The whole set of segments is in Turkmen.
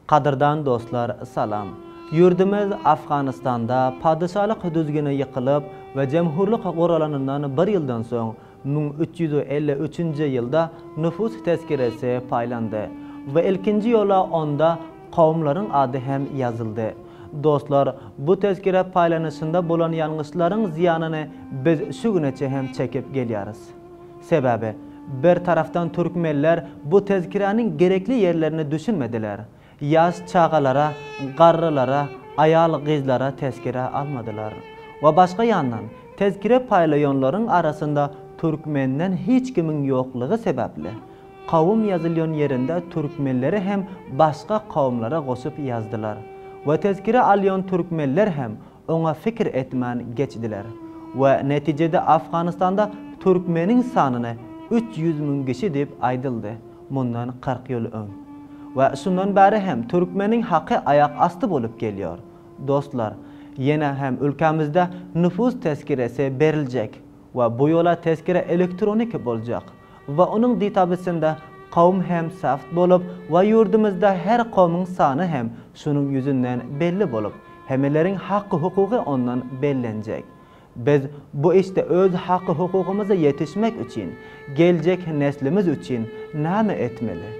Gadyrdan dostlar salam. Ýurdumyz Afganystanda padyşalyk düzgüni ýykylyp we jemhurlyk guralanyndan bir ýyldan soň 1353-nji ýylda nufus tezkiresi paýlandy we ilkinji ýola onda kowumlaryň ady hem ýazyldy. Dostlar bu tezkire paýlanyşynda bolan ýalňyşlaryň zyýanyny biz şu güneçe hem çekip gelýäris. Sebäbi, bir tarapdan türkmenler bu tezkiräniň gerekli ýerlerine düşünmediler. Ýaş çagalara, garrylara, aýal-gyzlara tezkire almadylar. We başga ýandan, tezkire paýlaýanlaryň arasynda türkmenden hiç kimiň ýoklugy sebäpli, kowum ýazylýan ýerinde türkmenleri hem başga kowumlara goşup ýazdylar. We tezkire alýan türkmenler hem oňa pikir etmän geçdiler we netijede Afganystanda türkmeniň sanyny 300 müň kişi diýip aýdyldy mundan 40 ýyl öň. We şundan bäri hem türkmeniň haky aýak asty bolup gelýär. Dostlar, ýene hem ülkämizde nüfus tezkiresi beriljek we bu ýola tezkire elektronik boljak. We onuň ditabisinde kowum hem saft bolup we ýurdumyzda her kowumyň sany hem şunuň ýüzünden belli bolup, hemmeleriň haky-hukugy ondan bellenjek. Biz bu işde öz haky-hukugymyza ýetişmek üçin, geljek neslimiz üçin näme etmeli?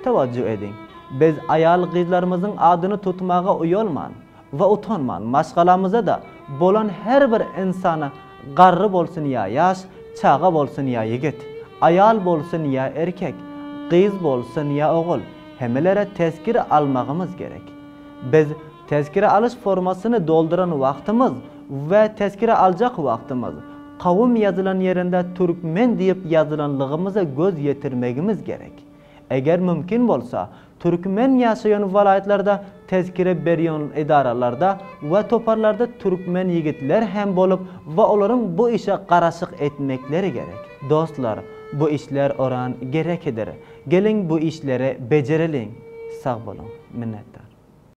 Tewajjuh ediň, biz aýal-gyzlarymyzyň adyny tutmaga uýalman, we utanman maşgalamyza-da bolan her bir ynsana garry bolsun ýa ýaş, çaga bolsun ýa ýigit, aýal bolsun ýa erkek, gyz bolsun ýa ogul, hemmelere tezkire almagymyz gerek. Biz tezkire alyş formasyny dolduran wagtymyz we tezkire aljak wagtymyz, kowum ýazylan ýerinde türkmen diýip ýazylanlygymyza göz ýetirmegimiz gerek. Eger mümkin bolsa, türkmen ýaşaýan welaýatlarda tezkire berýän edaralarda we toparlarda türkmen ýigitler hem bolup we olaryň bu işe garaşyk etmekleri gerek. Dostlar, bu işler oran gerekidir. Geliň bu işleri bejereliň. Sag boluň. Minnetdar.